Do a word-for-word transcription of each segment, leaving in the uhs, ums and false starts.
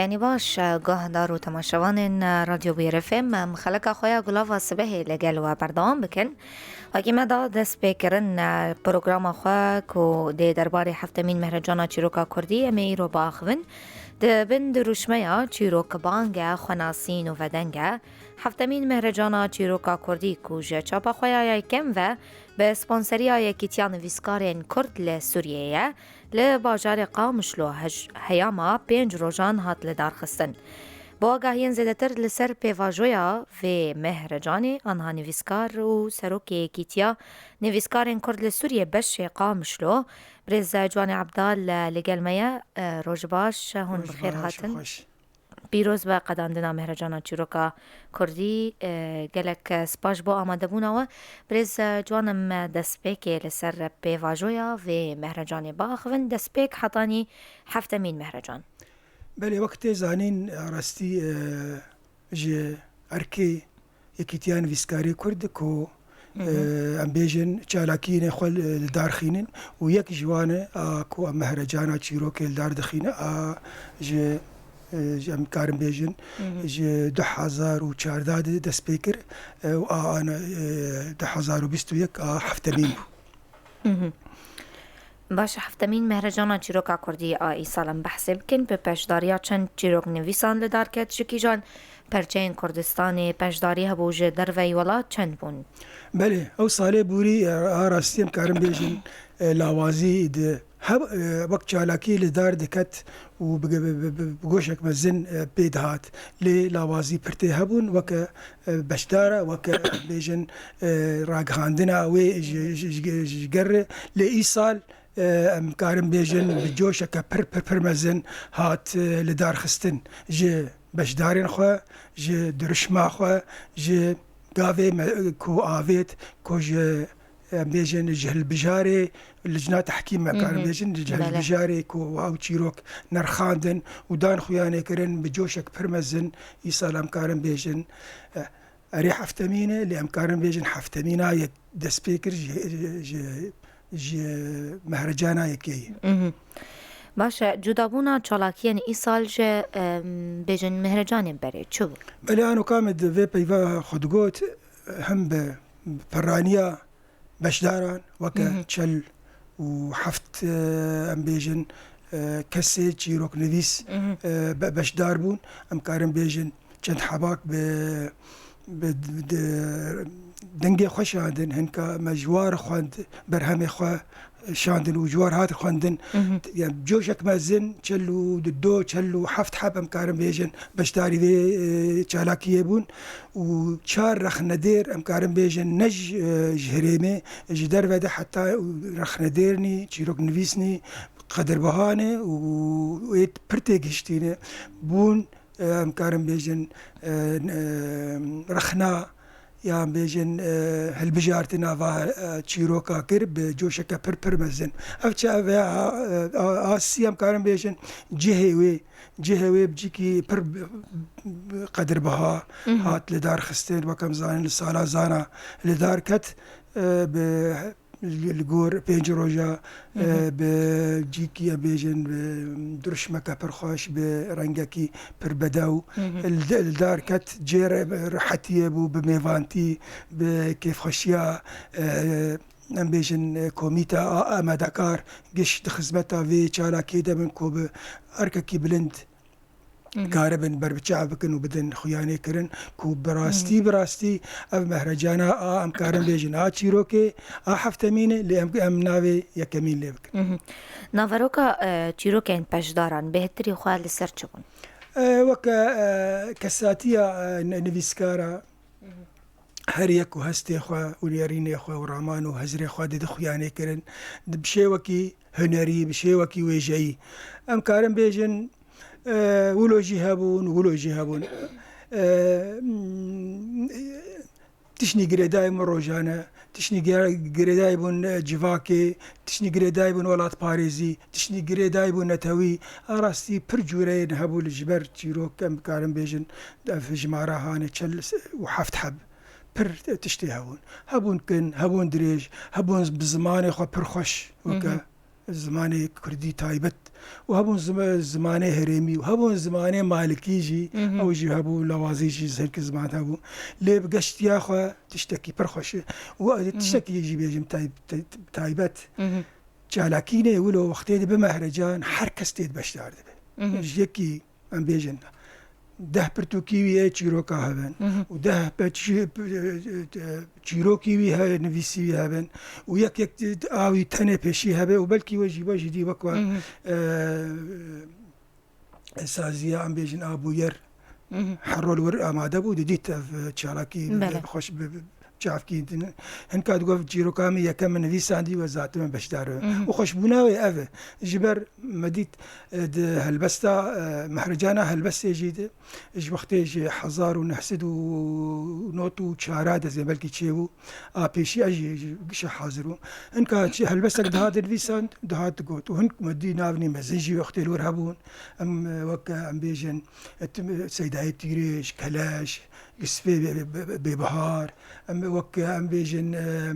Yanî baş, guhdar û temaşevanên Radyo Bûyer F M, em xeleka xwe ya Gulava Sibehê li gel we berdewam bikin. Wekî me da destpêkirin programa xwe ku dê derbarê heftemîn Mehrecana Çîroka Kurdî em ê îro biaxivin. Di bin dirûşmeya Çîrok bang e, xwenasîn û vedeng e. Heftemîn Mehrecana Çîroka Kurdî ku ji çapa xwe ya yekem ve bi sponseriya Yekîtiya Nivîskarên Kurd li Sûriyê ye, li bajarê Qamişlo hej-, heyama pênc rojan hat lidarxistin. Bo agahiyên zêdetir li ser pêvajoya vê mehrecanê, anha nivîskar û serokê Yekîtiya Nivîskarên Kurd li Sûriyê beşê Qamişlo, birêz Ciwanê Ebdal li gel me ye. Roj baş, hûn bi xêr hatin. Pîroz be qedandina Mehrecana Çîroka Kurdî, e, gelek, e, spas bo amadebûna we. Birêz, e, Ciwan, em destpêkê li ser pêvajoya vê mehrecanê biaxivin, destpêk hetanî heftemîn mehrecan. Belê, wek tê zanîn, rastî, e, ji erkê Yekîtiya Nivîskarê Kurd ku, Hı hı. e, em bêjin çalakiyên xwe li, li dar xînin û yek ji wan e, a, ku em mehrecana çîrokê li dar dixîne, a, ji, e, ji, em karin bêjin, Hı hı. ji du hezar û çardeh de dest pê kir, e, û a, ana, e, du hezar û bîst û yek a heftemîn bû. Mhm. Baş, heftemîn Mehrecana Çîroka Kurdî a îsal em behsê bikin, bi beşdariya çend çîroknivîsan li dar ket, ji kîjan perçeyên Kurdistanê beşdarî hebû, ji derveyî welat çend bûn? Belê, ew salê borî, e, a rastî em karin bêjin, e, lawazî di heb-, e, wek çalakî li dar diket û bi, bi, bi, bi, bi goşek mezin, e, pê dihat. Lê lawazî pirtê hebûn, weke, e, beşdara, weke bêjin, e, ragihandina wê ji, ji, ji, ji ger re. Lê îsal, e, em karin bêjin bi coşeke pir, pir, pir mezin hat, e, li dar xistin. Ji beşdarên xwe, ji dirişma xwe, ji gavê me, ku avêt, ku ji, em bêjin, ji hilbijarê, licna tehkîm me karin Hı hı. bêjin, ji Belê. hilbijarê ku ew çîrok nerxandin û dan xuyanê kirin bi coşek pir mezin, îsal em karin bêjin, e, erê heftemîn e, lê em karin bêjin heftemîna yek dest pê kir ji, ji, ji Mehrecana yekê ye. Mhm. Baş e, cudabûna çalakiyên îsal ji, em, bêjin Mehrecanên berê çi bû? Belê, ano ka me di vê peyva xwe digot, hem bi pirraniya beşdaran, weke Mhm. çel û heft, e, em bêjin, e, kesê çîroknivîs, Mhm. e, be-, beşdar bûn. Em karin bêjin çend hebak bi, bi, bi, dengê xwe şandin, hinka me ji war xwend, berhemê xwe şandin û ji war hat xwendin. Mhm. Yani coşek mezin, çel û du, çel û heft heb em karin bêjin, beşdarî vê, e, çalakiyê bûn û çar rexnedêr em karin bêjin, ne ji, e, ji herêmê, ji derve de heta rexnedêr nî, çîroknivîs nî, qedirbiha ne û ê pir têgihiştî ne bûn, e, em karin bêjin, e, e, rexna yan bêjin, e, hilbijartina va, e, çîroka kir bi coşeke pir pir mezin. Ev çi ev e, a, a, a sî em karin bêjin cihê wê, cihê wê bi cîkî pir bi, bi, bi qedirbiha Mhm. hat li dar xistin, wek em zanin li sala zana li dar ket, e, bi li, li gor pênc roja, Hı hı. e, bi cîkî, em bêjin, bi dirişmeke pir xweş, bi rengekî pir bedew. Hı hı. Li, li dar ket, cê re, rehetiyê bû, bi mêvantî, bi kêfxweşiya, e, em bêjin, e, komîte a amadekar, giş di xizmeta vê çalakiyê de bin ku bi erkekî bilind Mhm. karibin berbiçav bikin û bidin xuyanê kirin ku bi rastî, Mhm. bi rastî ev mehrecana a em karin bêjin a çîrokê a heftemîn e, lê em, em navê yekemîn lê bikin. Mhm. Naveroka, e, çîrokên beşdaran bêhtirî xwe li ser çi bûn? E, weke, e, kesatiya, e, ni-, nivîskara, Mhm. her yek û hestê xwe û nêrînê xwe û raman û hizrê xwe didi xuyanê kirin. Di, bi şêwekî hunerî, bi şêwekî wêjeyî. Em karin bêjin, e, wilo jî hebûn, wilo jî hebûn. E, m, tiştî girêdayî bûn rojane, tiştî gire-, girêdayî bûn, e, civakê, tiştî girêdayî bûn welatparêzî, tiştî girêdayî bûn netewî. A rastî pir cûreyên hebû li ji ber çîrok em karin bêjin, ev jimara hanê çel û heft heb. Pir tiştê hebûn. Hebûn kin, hebûn dirêj, hebûn bi zimanê xwe pir xweş weke. Mhm. Zimanê kurdî taybet û hebûn zima-, zimanê herêmî û hebûn zimanê malikî jî, Mhm. ew jî hebû, lawazî jî, zirkî ziman hebû. Lê bi geştiya xwe tiştekî pir xweş e. Û Mhm. tiştekî jî bêjim tay-, tay-, taybet. Mhm. Çalakînê wilo wextê dibe mehrecan, her kes tê de beşdar dibe. Mhm. Ji yekî, em bêjin, deh pirtûkî wî yê çîroka hebin Mhm. û deh pe-, çî-, p-, e, e, çîrokî wî heye, nivîsî wî hebin û yek yek a wî tenê pêşî hebe û belkî we jî, we jî dî wek we, Mhm. e, saziya, em bêjin, a bûyer Mhm. her rol wir amade bû, didît ev çalakî Belê. xweş bi, bi, çavkî din. Hinka digot, çîroka min yekem min nivîsandî we zaten min beşdar be. Mhm. Û xweşbûna wê ev e. Ji ber me dît, e, di helbesta, e, mehrecana helbestê jî de, ji wextê ji hezar û neh sed û nod û çar de zê belkî çêbû, a pêşî ez jî, jî gişe hazir bûm. Hinka çi helbestek dihat dinivîsand, dihat digot. Û hin me dî navnî mezin jî wextê li wir hebûn. Em, e, wek, e, em bêjin, e, tim-, e, Seydayê Tîrêj, Keleş, Yusufê Bê-, Bê-, Bê-, Bêbihar, em wek, e, em bêjin, e,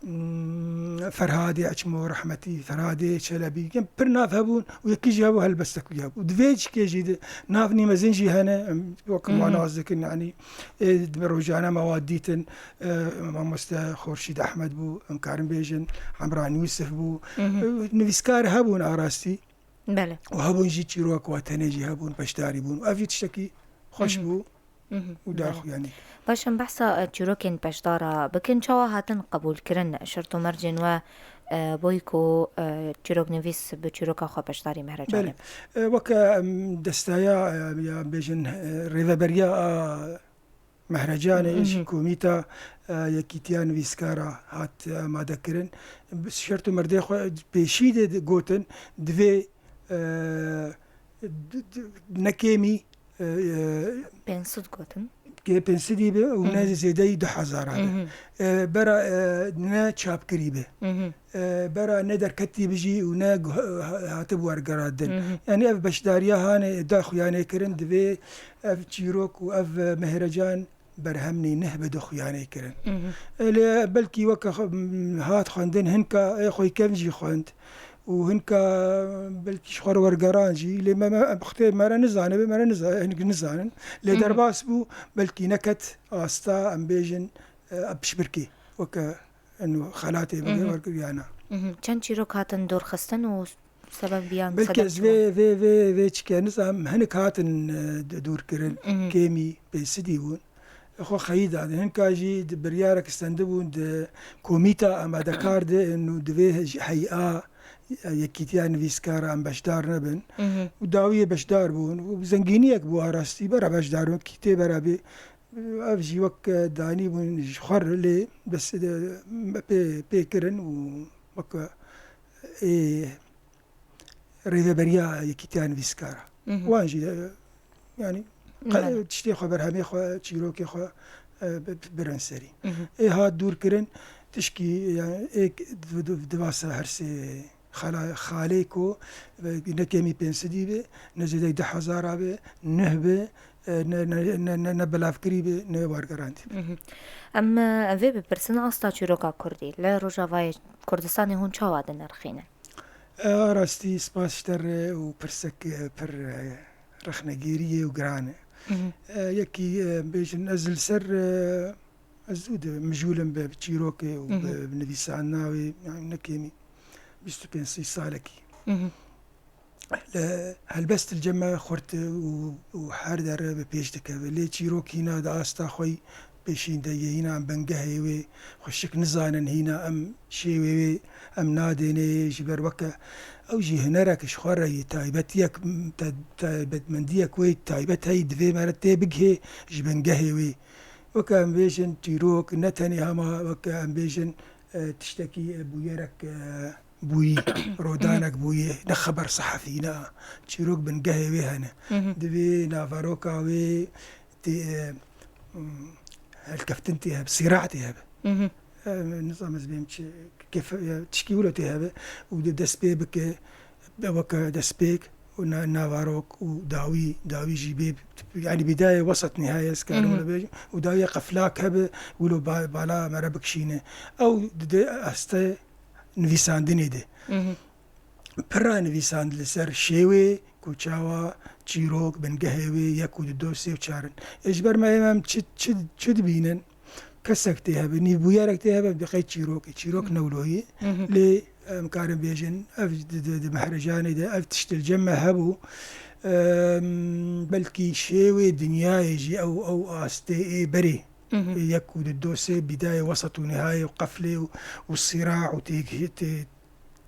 mm, Ferhadê Eçmo, rehmetî, Ferhadê Çelebî, em pir nav hebûn û yekî jî hebû helbestek wî hebû. Di vê çikê jî de navnî mezin jî hene, em wek Mhm. wan nas dikin, yanî, ê, di me rojane me wan dîtin, e, mamoste Xorşîd Ehmed bû, em karin bêjin, Emran Yusuf bû, Mhm. e, nivîskar hebûn a rastî. Belê. Û hebûn jî çîrok wa tenê jî hebûn, beşdarî bûn. Ev jî tiştekî xweş Mhm. bû Mhm. û Belê. daxuyanî. Baş em behsa, e, çîrokên beşdara bikin. Çawa hatin qebûlkirin? Şert û mercên we, e, boy ku, e, çîroknivîs bi çîroka xwe beşdarî mehrecanê Belê. bike? E, weke, em, destaya, e, ya bêjin, e, rêveberiya a Mehrecanê ji Mhm. Komîta, e, Yekîtiya Nivîskara hat, e, amadekirin. Bi şert û merdê xwe pêşî de di-, gotin, divê, e, di-, di-, ne kêmî, e, e, Pênc sed gotin. kê pênc sedî be û ne Mhm. zêdeyî du hezara be. Mhm. E, bera, e, ne çapkirî be. Mhm. e, bera ne derketî bijî û ne guh-, ha-, hatib wergerandin. Mhm. Yanî ev beşdariya hanê daxuyanê kirin, divê ev çîrok û ev, e, mehrecan berhemnî neh be daxuyanê kirin. Mhm. E, lê belkî weke xwe, m, hat xwendin, hinka ê xwe kevn jî xwend û hinka belkî ji xwe re wergeran jî. Lê me, me, em xwedê me re nizanibe, me re niza-, hinek nizanin. Lê Mhm. derbas bû, belkî neket asta, em bêjin, e, piştbirkê. Weke eno xelatê bigê Mhm. wergiriyana. Mhm. Çend çîrok hatin dorxistin û sebeb biyan Belkî sebeb ez çi bû? vê, vê, vê, vê çike nizam, hinek hatin, e, d-, dûr kirin, Mhm. kêmî pênc sedî bûn. Xwe xeyî dadin. Hinka jî di biryarek stendibûn di komîta amadekar de, eno divê hej-, hey'a, e, Yekîtiya Nivîskara em beşdar nebin. Mhm. Û dawiyê beşdar bûn. Û zengîniyek bû a rastî, bera beşdar bûn, kî tê bera bê. Ev jî wek, e, danî bûn ji xwe re lê bes, e, pê, pê kirin û wek, e, ê rêveberiya Yekîtiya Nivîskara. Mhm. Wan jî, e, yanî, qe-, Belê. tiştê xwe, berhemê xwe, çîrokê xwe, e, bi-, bi-, birin serî. Mhm. Ê hat dûr kirin, tişkî, yanî, ê k-, di-, di-, divasa her sê Xala-, xalê ku, e, ne kêmî pênc sedî be, ne zêdeyî du hezara be, nuh be, e, ne, ne, ne, ne, ne belavkirî be, ne wergerandî be. Mhm. Em, e, vê bipirsin, asta çîroka kurdî li Rojavayê Kurdistanê hûn çawa dinirxînin? E, a rastî spas ji te re û pirsek, e, pir, e, rexnegêrî ye û giran e. Mhm. E, yekî, e, bêjin ez li ser, e, Ez zû de mijûl im bi çîrokê û bi, Mhm. bi nivîsandina wê, yani ne kêmî bîst û pênc sî salekî. Mhm. Li helbest li cem me xurt û, û her dere bi pêş dikeve. Lê çîrok hîna di asta xwe yî pêşîn de ye, hîna em bingehê wê xweşik nizanin, hîna em şêwê wê em nadênê ji ber weke ew jî hunerek ji xwe re yê, taybetiyek, te-, taybetmendiyek wê taybet heyî divê me re tê bigihê ji bingehê wê. Weke em bêjin çîrok, ne tenê hema weke em bêjin, e, tiştekî, e, bûyerek, e, bûyî, rodanek bûyî, ne xeber sehefî, ne. Çîrok bingehê wê hene. Mhm. Divê naveroka wê tê, e, m, helkeftin tê hebe, sîra tê hebe. Mhm. E, nizam ez bêm çi, kef-, e, tişkî wilo tê hebe û di dest pê bike, weke destpêk û na-, navarok û dawî, dawî jî bê, yanî bidayê wesat nihayê ez karim Mhm. wilo bêjim û dawiya qeflak hebe wilo ba-, bala me re bikişîne. Ew di, di astê nivîsandinê de. Mhm. pira nivîsand li ser şêwê ku çawa çîrok bingehê wê yek û du do sê û çar in. Ê ji ber me êm em çi, çi, çi dibînin? Kesek tê hebe, nîvbûyerek tê hebe, bi qey çîrokê. Çîrok ne wilo ye. Lê em karin bêjin, ev di, di, di mehrecanê de ev tişt li cem me hebû. Em, belkî şêwê dinyayê jî ew, ew astê ê berê. Yek û du do sê bîdayê wesat û nihayê û qeflê û, û sîra û tê, tê,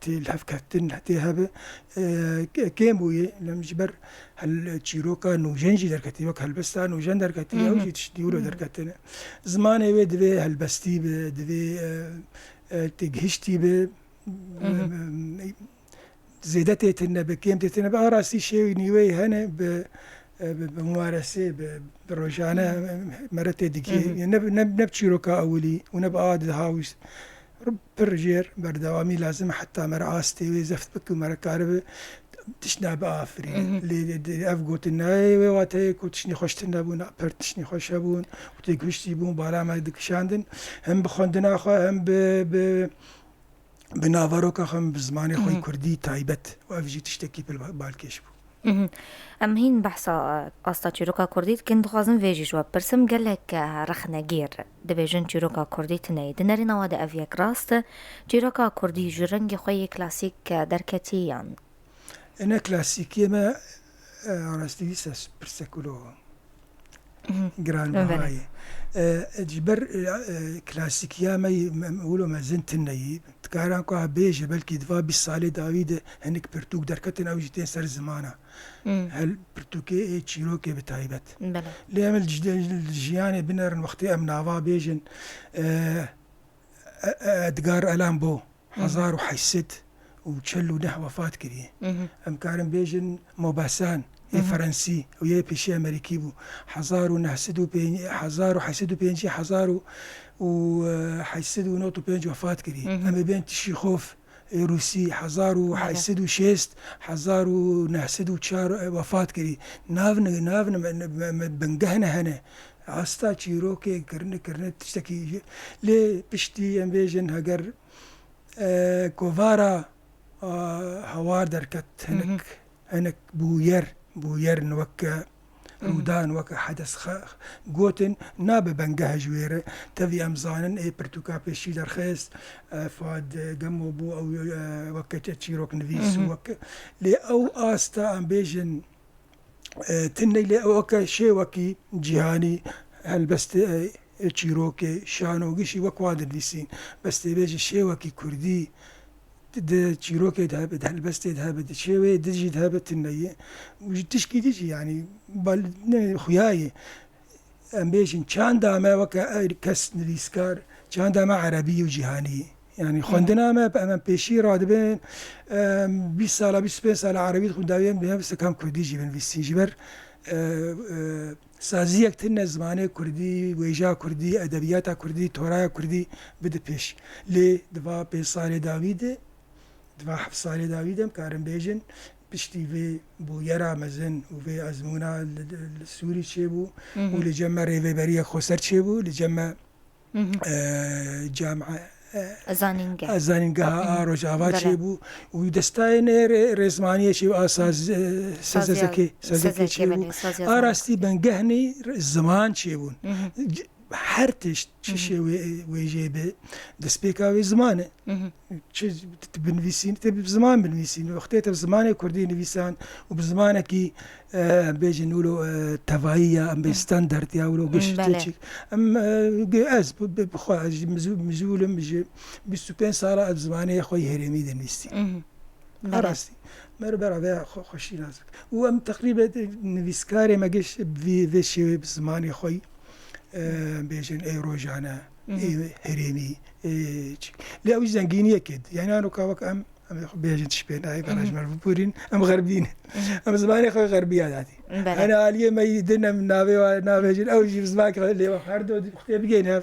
tê li hevketin tê hebe, e, ke-, kêm bûye. Lem ji ber hel-, çîroka nûjen jî derketî, wek helbesta nûjen derketî, ew jî tiştî wilo derketine. Zimanê wê divê helbestî be, divê, e, e, têgihiştî be, e, zêde tê tune be, kêm tê tune be. A rastî şêwî nîweyî hene bi, e, bi, bi muwaresê, bi, bi rojane mere tê digihê. Ne, ne, ne bi çîroka ewilî û ne bi a di hawîs. Pir jêr berdewamî lazim e heta mere astê wê zeft bike û mere karibe tiştna biafirîne. Lê, lê, lê ev gotin nayê wê wateyê ku tiştnî xweş tune bûn, pir tiştnî xweş hebûn û têgihiştî bûn, bala me dikişandin. Hem bi xwendina xwe, hem bi, bi, bi naveroka xwe, hem bi zimanê xwe yê kurdî taybet. Û ev jî tiştekî pir ba-, balkêş bû. Em hîn behsa, e, asta çîroka kurdî dikin, dixwazim vê jî ji we bipirsim, gelek, e, rexnegîr dibêjin çîroka kurdî tune ye. Di nerîna we de ev yek rast e? Çîroka kurdî ji rengê xwe yê klasîk, e, derketî yan? E, ne klasîkiyê me, e, rastî dîsa pirsek wilo giranbiha ye. E, e, ji ber, e, e, klasîkiya me yê, me, me wilo mezin tune yî. Dikaran ku ha bêje, belkî di va bîst salê dawî de hinek pirtûk derketin, ew jî tên ser zimana. Hel pirtûkê ê çîrokê bi taybet. Lê em li ji-, li jiyanê binerin, wextê em nava bêjin, e, e, e, Edgar Allan Poe hezar û heşt sed û çel û neh wefat kiriye. Em karin bêjin Maupassant, yê Ferensî û yê pêşî Amerîkî bû. Hezar û neh sed û pêncî, hezar û heşt sed û pêncî, hezar û, û, e, heşt sed û nod û pênc wefat kiriye. Em ê bên Çîxof, ê Rûsî, hezar û heşt sed û şêst, hezar û neh sed û çar, e, wefat kirî. Nav ni-, nav ni-, me, me, me bingeh ne hene. Asta çîrokê kirine, kirine tiştekî ji-, lê piştî em bêjin heger, e, kovara, a, hawar derket hinek, hinek bûyer, bûyer in weke rûdan, weke hedes xe-, gotin, nabe bengeh ji wê re. Tevî em zanin, ê pirtûka pêşî derxist, e, Fuad Gemo bû, ew, e, weke çe-, çîroknivîs û weke, lê ew asta em bêjin, e, tune lê ew weke şêwekî cîhanî helbestê, e, ê çîrokê, şano gişî wek wan dinivîsîn. Bes tê bêje şêwekî kurdî di, di çîrokê de hebe, di helbestê de hebe, di şêweyê din jî de hebe tune ye. Û ji tişkî din jî, yanî, bal-, ne, xuya ye. Em bêjin çanda me weke her kes nivîskar, çanda me erebî û cîhanî ye. Yanî xwendina me, em, em pêşî radibin, em, bîst sala, bîst û pênc sala erebî dixwin, dawiyê em dê sekam kurdî jî binivîsîn. Ji ber, e, e, saziyek tune zimanê kurdî, wêja kurdî, edebiyata kurdî, toraya kurdî bide pêş. Lê di va pênc salê dawî de, di va heft salê dawî de em karin bêjin, piştî vê bûyera mezin û vê ezmûna li, li, li Sûrî çêbû û li cem me rêveberiyek xweser çêbû, li cem me, e, camia, e, Zanîngeh. Zanîngeha a Rojava çêbû û destayên ê rê-, rêzmaniyê çêbû, a saz-, e, saziyê, saziyê çêbû. A rastî bengehnî ziman çêbûn. C-, her tişt, çi şêwê, wê jê be, destpêka wê ziman e. Çi tu binivîsîn, te bi ziman binivîsîn. Wextê te bi zimanê kurdî nivîsan û bi zimanekî, e, em bêjin wilo, e, tevayî ya, em bê standard ya wilo giş tê çik. Em, e, ge-, ez bi, bi, bi xwe, ez ji mizû-, mizûl im, ji bîst û pênc sala ez bi zimanê xwe yê herêmî dinivîsî. A rastî. Me re bera vê xwe-, xweşî nas bike. Û em teqrîbe nivîskarê me giş vî, vê şêwê bi zimanê xwe yî, e, bêjin ê rojane, ê herêmî, ê çi. Lê ew jî zengîniyekê di. Yani, ano ka wek em, em ê xwe bêjin tişpê nayê, beraj me bibûrîn, em xerbî ne. Em zimanê xwe xerbiya datî. Belê. Yani, aliyê me yî din em navê wa nabêjin, ew jî bi zimanê xwe lê her do di-, xwe tê bigeyne ev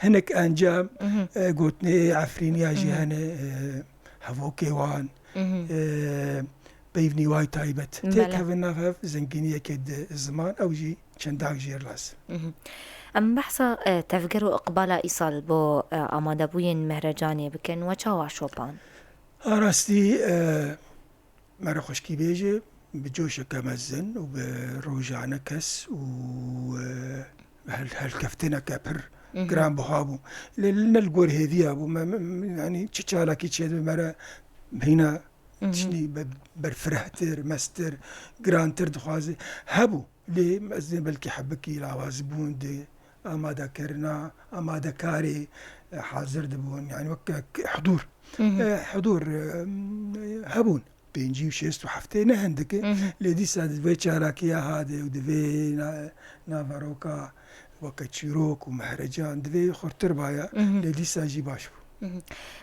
hinek encam, e, gotinê ê Efrîniya jî hene, e, hevokê wan, e, peyvnî way taybet. Belê. Têkevin nav hev zengîniyekê di ziman, ew jî çendak jêr lazim. Em behsa, e, tevger û iqbala îsal bo, e, amadebûyên mehrecanê bikin, we çawa şopand? A rastî, e, mere xweşkî bêje, bi coşeke mezin û bi rojane kes û, e, hel-, helkeftineke pir Mhm. giranbiha bû. Lê ne li gor hêviya bû. Me, me, me, yanî çi çalakî çêdibe mere hîna Mhm. tiştî be-, berfirehtir, mestir, girantir dixwaze. Hebû. Lê ez ê belkî hebikî lawaz bûn di amadekerina, amadekarê, e, hazir dibûn. Yanî weke k-, hudûr. Mhm. E, hudûr, e, hebûn. Pêncî û şêst û heftê ne hindik e. Mhm. Lê dîsa di vê çalakiya hade û di vê na-, naveroka weke çîrok û mehrecan di vê xurtir baya. Mhm. Lê dîsa jî baş bû. Mhm.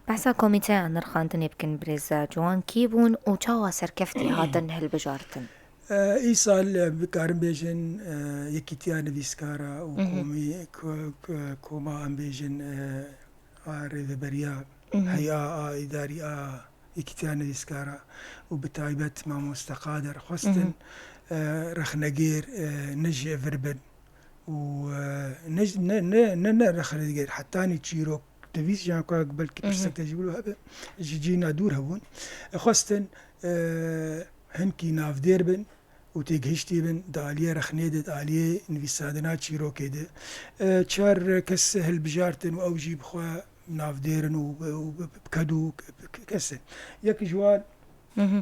Behsa komîteya nirxandinê bikin birêz Ciwan, kî bûn û çawa serkeftî hatin hilbijartin? E, îsal, e, bikarin bêjin, e, Yekîtiya Nivîskara û Mhm. komî-, ko-, ko-, koma em bêjin, e, a rêveberiya Mhm. heya a îdarî a Yekîtiya Nivîskara û bi taybet Mamoste Qadir xwestin, Mhm. e, rexnegêr, e, ne ji vir bin û, e, ne, ne, ne, ne, ne rexnegêr, hetanî çîrok nivîs, yan ku belkî Mhm. pirsek te jî wilo hebe, ji cîna dûr hebûn. E, xwestin, e, hinkî navdêr bin û têgihiştî bin di aliyê rexnê de, di aliyê nivîsandina çîrokê de. E, çar kes hilbijartin û ew jî bi xwe navdêr in û, û bi, bi ked û k-, k-, kes in. Yek ji wan, Mhm.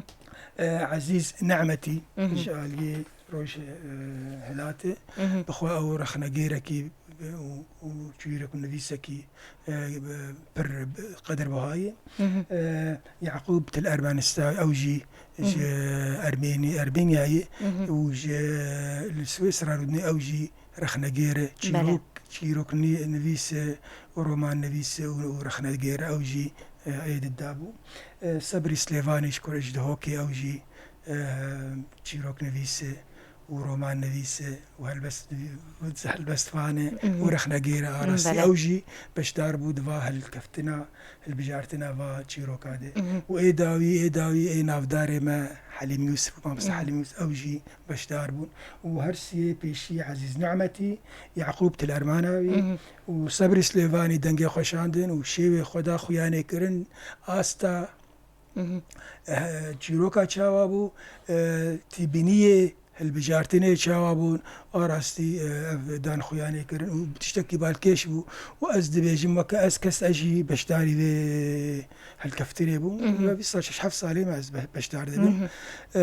e, Ezîz Nemetî Mhm. ji aliyê Roj, e, Hilatê. Mhm. Bi xwe ew rexnegêrekî û, û çîroknivîsekî, e, pir qedirbiha ye. Mhm. E, Yaqûb Til Ermenista, ew jî ji Mhm. Ermênî-, Ermêniyayê Mhm. û ji, li Swîsra rûdinê, ew jî rexnegêr e, Belê. çîrok, çîroknivîs e û romannivîs e û, û rexnegêr e, ew jî, e, êdî dabû. E, Sebrî Silêvanî ji Kur-, ji Dihokê, ew jî, e, çîroknivîs e û romannivîs e û helbest-, helbestvan e û Mhm. rexnegêr e a rastî. Belê. Ew jî beşdar bû di va hilkeftina, hilbijartina va çîroka de. Mhm. Û ê dawî, ê dawî, ê navdarê me Helîm Yûsif, mamoste Mhm. Helîm Yûsif, ew jî beşdar bûn. Û her siyê pêşî Ezîz Nemetî, Yaqûb Tilermana wî Mhm. û Sebrî Silêvanî dengê xwe şandin û şêwê xwe da xuyanê kirin asta Mhm. Eh, çîroka çawa bû, eh, tîbîniyê hilbijartinê çawa bûn, a rastî, eh, ev dan xuyanê kirin û tiştekî balkêş bû û ez dibêjim weke ez kes ez jî beşdarî vê hilkeftinê bûm. Mhm. Ve vîst sal, şeş heft salê me ez be-, beşdar dibim. Mhm. Eh,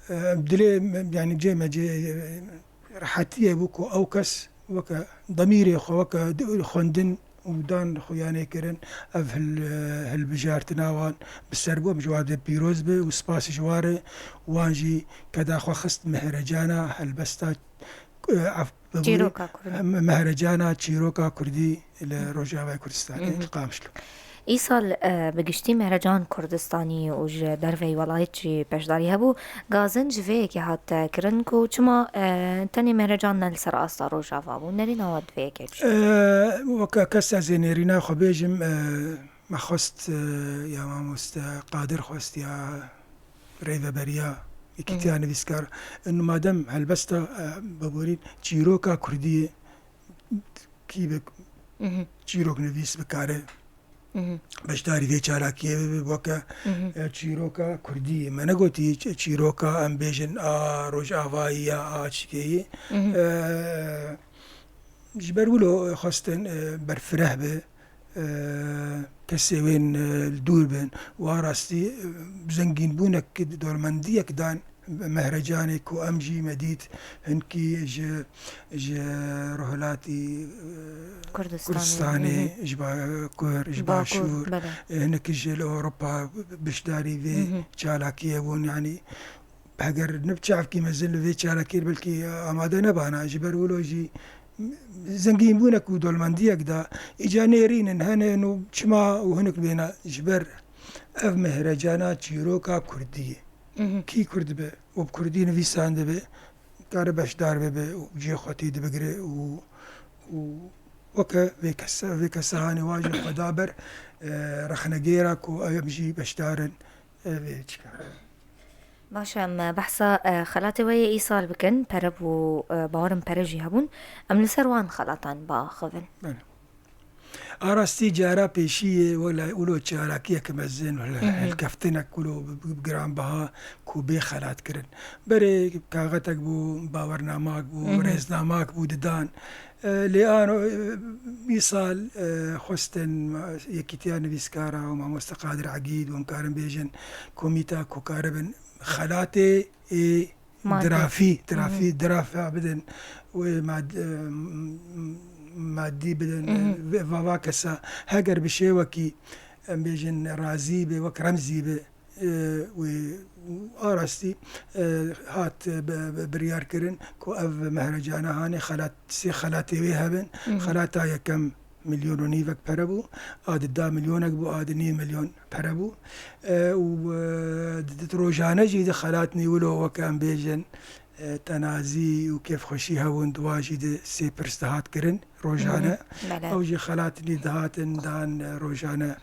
eh, dilê me, yanî cê me cê, eh, rehetiyê bû ku ew kes weke demîrê xwe, weke di-, xwendin û dan xuyanê kirin, ev hil-, hilbijartina wan bi ser bû, em ji wan de pîroz be û spas ji wan re. Wan jî keda xwe xist mehrecana helbesta, e, af-, Çîroka Kurdî. Em-, mehrecana çîroka Kurdî li Rojavayê Kurdistanê, Mhm. li Qamişlo. Îsal, e, bi giştî mehrecan Kurdistanî û ji derveyî welayet jî beşdarî hebû. Gazin ji vê yekê hat, e, kirin ku çima, e, tenê mehrecan ne li ser asta Rojava bû, nerîna we di vê yekê çi? E, weke kes ez ê nêrîna xwe bêjim, e, me xwest, e, ya mamoste Qadir xwest ya rêveberiya Yekîtiya Hı hı. Nivîskar. Inu madem helbesta, e, biborîn çîroka Kurdî kî bi Mhm. çîroknivîs bikare Mhm. beşdarî vê çalakiyê bibe, weke, Mhm. e, çîroka Kurdî. Me negotî ç-, çîroka, em bêjin, a Rojavayî ya a çikeyî. Mhm. E, ji ber wilo xwestin, e, berfireh be, e, kesê wên, e, li dûr bin. Wa rastî, e, zengînbûnek, dolmendiyek dan mehrecanê ku em jî me dît hinkî ji, ji rohilatî, e, Kurdistanê, Kurdistanê, mhm. ji Bakur, ji Bakur, Başûr, belê. e, hinek ji li Ewropa beşdarî vê Mhm. çalakiyê bûn. Yanî heger ne bi çavkî mezin li vê çalakiyê belkî amade nebana. Ji ber wilo jî zengînbûnek û dolmendiyek da, îca nêrîn in, hene no çima û hinek bêna ji ber ev mehrecana çîroka Kurdî ye. Mhm. Kî Kurd be û bi Kurdî nivîsandibe, kare beşdar bibe û cihê xwe tê de bigire û, û weke vê kesa, vê kesa hanê wa jî xwe da ber, e, rexnegêra ku em jî beşdar in, e, vê çika. Baş e, em behsa, e, xelatê we yê îsal bikin. Pere bû, e, bawerim pere jî hebûn. Em li ser wan xelatan biaxivin. Belê. A rastî cara pêşî yê wela wilo çalakiyek mezin, wela Hı hı. hilkeftinek wilo bi, bi, bi giranbiha ku bê xelat kirin. Berê kaxetek bû, bawernamak bû, Hı hı. rêznamak bû didan. E, lê ano, e, îsal, e, xwestin ma-, Yekîtiya Nivîskara û Mamoste Qadir Egîd û em karin bêjin komîta ku karibin xelatê ê Maddi. dirafî, dirafî, Hı hı. dirafa bidin, wê mad-, e, m-, m-, madî bidin, Hı hı. e, ve-, va, va kesa heger bi şêwekî, em bêjin, razî be, wek remzî be, e, wê a rastî, e, hat, e, bi, bi, biryar kirin ku ev mehrecana hanê xelat, sê xelatê wê hebin. Hı hı. Xelata yekem milyon û nîvek pere bû, a di da milyonek bû, a di nîv milyon pere bû. E, û, e, di, di rojane jî di xelatnî wilo weke em bêjin, e, tenazî û kêfxweşî hebûn, di wa jî di sê pirs dihat kirin rojane. Hı hı. Belê. Ew jî xelatnî dihatin dan, e, rojane.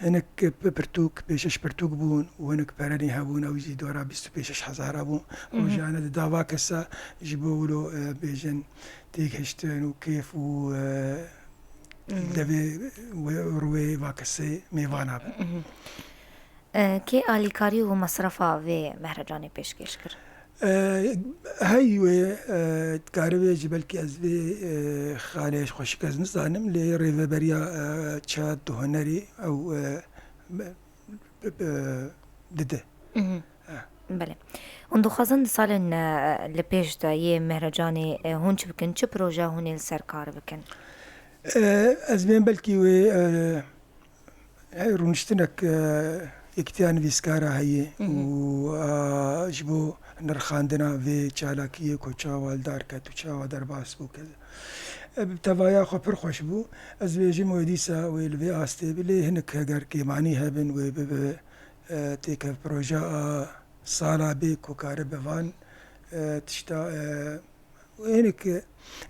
Hinek pi-, pirtûk, pêşeş pirtûk bûn û hinek perenî hebûn, ew jî dora bîst û pêşeş hezar hebûn. Hı hı. Rojane di dava kesa ji bo wilo, e, bêjin têgihiştin û kêf û, e, Hı hı. devê wê, rûyê va kesê mêvana bin. Hı hı. E, kê alîkarî û mesrefa vê mehrecanê pêşkêş kir? E, hey wê, e, dikaribê jî belkî ez vê, e, xalê xweşik ez nizanim, lê rêveberiya, e, çand û hunerî ew, e, be-, be-, be-, dide. Mhm. E. Belê. Hûn dixwazin di salên, e, li pêş de yê mehrecanê, e, hûn çi bikin? Çi proje hûn ê li ser kar bikin? E, ez bên belkî wê, e, Hey, rûniştinek, e, Yekîtiya Nivîskara heye Hı hı. û, a, ji bo nirxandina vê çalakiyê ku çawa li dar ket û çawa derbas bû ke, e, bi tevaya xwe pir xweş bû. Ez bêjim wê dîsa wê li vê astê bi, lê hinek heger kêmanî hebin wê bibe, e, têkev proje a sala bê ku karibe van, e, tişta, e, Hinek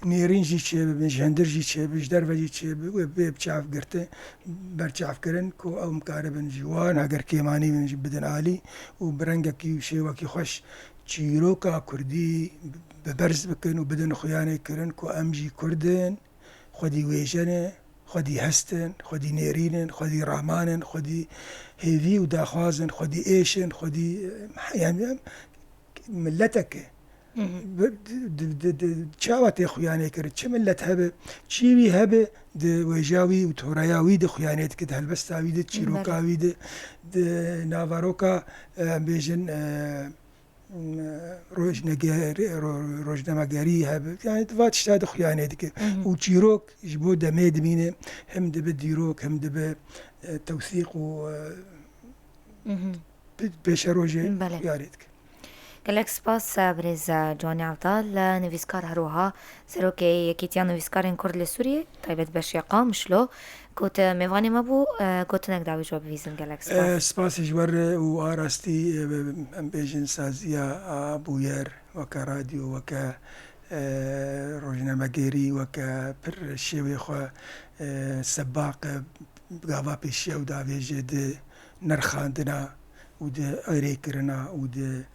nêrîn jî çêbibin, ji hundir jî çêbibin, ji derve jî çêbibin, wê bê bi çav girtin, berçavkirin ku ew mikaribin ji wan heger kêmanî bin jî bidin alî û bi rengekî û şêwekî xweş çîroka kurdî bi berz bikin û bidin xuyanê kirin ku em jî kurd in, xwedî wêje ne, xwedî hest in, xwedî nêrîn in, xwedî raman in, xwedî hêvî û daxwaz in, xwedî êş in, xwedî, e, yani, miletek e. Hı hı. Bi-, di, di, di, di, çawa tê xuyanê kirin? Çi milet hebe, çî wî hebe, di wêja wî û toreya wî di xuyanê dike, di helbesta wî di, çîroka Belê. wî di, di naveroka, e, em bêjin, e, m, rojnege-, ro-, rojnamegerî hebe. Yani di va tişta di xuyanê dike. Hı hı. Û çîrok ji bo demê dimîne, hem dibe dîrok, hem dibe, e, tewsîq û, e, Hı hı. pê-, pêşerojê Belê. xuyanê dike. Gelek spas, e, birêz, e, Ciwanî Evdal, e, nivîskar her wiha serokê Yekîtiya Nivîskarên Kurd li Sûriyê, taybet beşê Qamişlo, ku te mêvanê me bû, e, gotinek dawî ji we bivîzim. Gelek spas. E, spasê ji we re û a rastî, e, em bêjin saziya a bûyer, weke radyo, weke, e, rojnamegêrî, weke pir şêwê xwe, e, sebaq e, gava pêşiya û davêje di nirxandina û di erêkirina û di,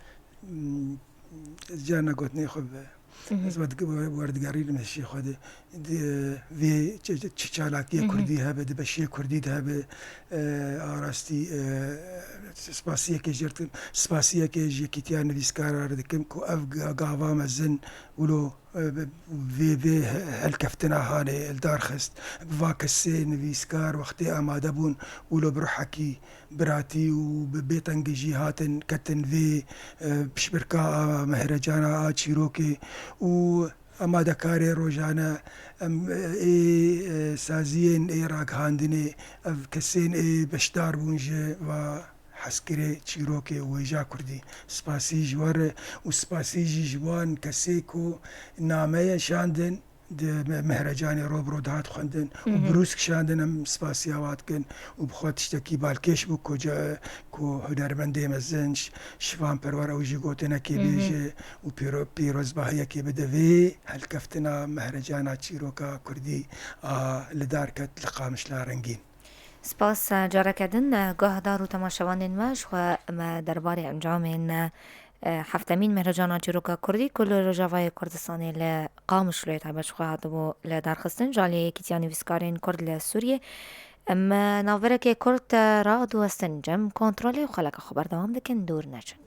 mm, ez carna gotinê xwe bi, Mhm. ez we dige-, we-, werdigerînim hişê xwe de, di vê çi, çi çalakiyê Mhm. kurdî hebe, di beşiyê kurdî de hebe, e, a rastî, e, spasiyekê jê re dikim, spasiyekê ji Yekîtiya Nivîskara re dikim ku ev ga-, gava mezin wilo e, bi, vê, vê he-, helkeftina hanê li dar xist. Bi va kesê nivîskar wextê amade bûn, wilo bi ruhekî biratî û bi bêtengî jî hatin ketin vê, e, piştbirka a mehrecana a çîrokê û amadekarê rojane em, e, ê, e, saziyên ê ragihandinê, ev kesên ê beşdar bûn ji va hezkirê çîrokê û wêja kurdî. Spasî ji we re û spasî jî ji wan kesê ku nameya şandin di me-, mehrecanê ro bi ro dihat xwendin û Mhm. brûsk şandin, em spasiya wan dikin û bi xwe tiştekî balkêş bû ku ce-, ku hunermendê mezin Ş-, Şivan Perwer ew jî gotinekê Mhm. bêje û pîro-, pîrozbahiyekê bide vê helkeftina mehrecana çîroka kurdî a li dar ket li Qamişla Rengîn. Spas, e, careke din, e, guhdar û temaşevanên me, ji xwe me derbarê encamên, e, Heftemîn Mehrocana Çîroka Kurdî ku li Rojavayê Kurdistanê li Qamişloyê taybet ji xwe hatibû li darxistin ji alî Yekîtiya Nivîskarên Kurd li Sûriyê. Em navberekê Kurd te radiwestin cem kontrolê û xeleka xwe berdewam dikin, dûr neçin.